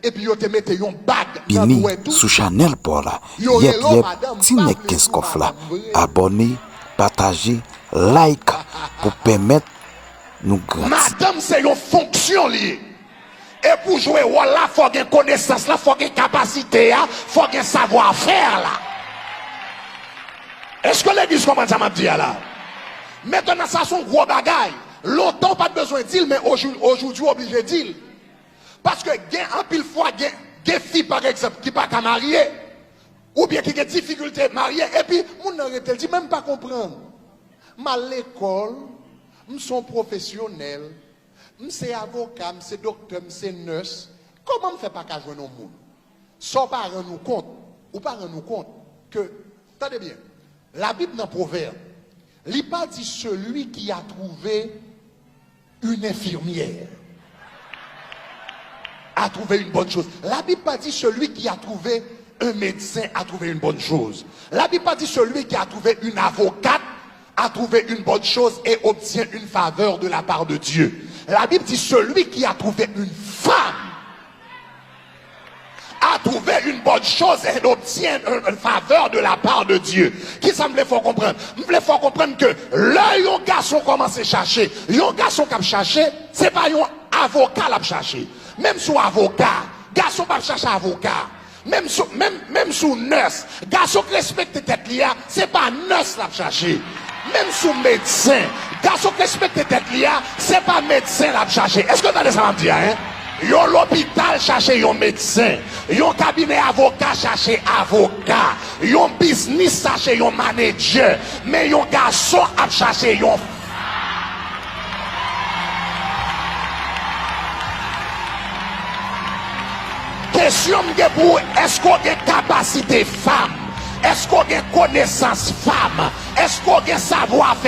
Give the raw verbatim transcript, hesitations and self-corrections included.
Epi yo te mete yon bag nan dwèt ou. Bini sou chanèl pa w la. Yèp yèp, ti nèg kenz kòf la. Abòne, pataje, like pou pèmèt nou grandi. Madanm se yon fonksyon li ye. E pou jwe wòl la, fò gen konesans la, fò gen kapasite a, fò gen savwa fè la. Èske legliz konprann sa m ap di a la? Mentnan, sa se yon gwo bagay. Lontan, w pa t bezwen di l, men ojou-, ojoudi, w oblije di l. Paske gen anpil fwa, gen, gen fi, pa egzanp, ki pa ka marye, oubyen ki gen difikilte marye, epi moun nan rete, l di, "Men m pa konprann. M al lekòl, m se yon pwofesyonèl, m se avoka, m se doktè, m se nès. Kòman m fè pa ka jwenn yon moun?" Sa w pa rann ou kont, ou pa rann ou kont ke, tande byen, Labib nan Pwovèb, li pa di celui qui a trouvé une infirmière a trouvé une bonne chose. Labib pa di celui qui a trouvé un médecin a trouvé une bonne chose. Labib pa di celui qui a trouvé une avocate a trouvé une bonne chose et obtient une faveur de la part de Dieu. Labib di celui qui a trouvé une femme a trouvé une bonne chose et obtient une faveur de la part de Dieu. Kisa m vle fè w konprann? M vle fè w konprann ke lè yon gason kòmanse chache, yon gason k ap chache, se pa yon avoka l ap chache. Menm si w avoka, gason p ap chache avoka. Menm si, menm, menm si w nès, gason k respekte tèt li a, se pa nès l ap chache. Menm si w medsen, gason k respekte tèt li a, se pa medsen l ap chache. Èske w tande sa m ap di a, en? Yon lopital chache yon medsen. Yon kabinè avoka chache avoka. Yon biznis chache yon manedjè. Men yon gason ap chache yon Kesyon m gen pou ou, èske w gen kapasite fanm? Èske w gen konesans fanm? Èske w gen savwa fè?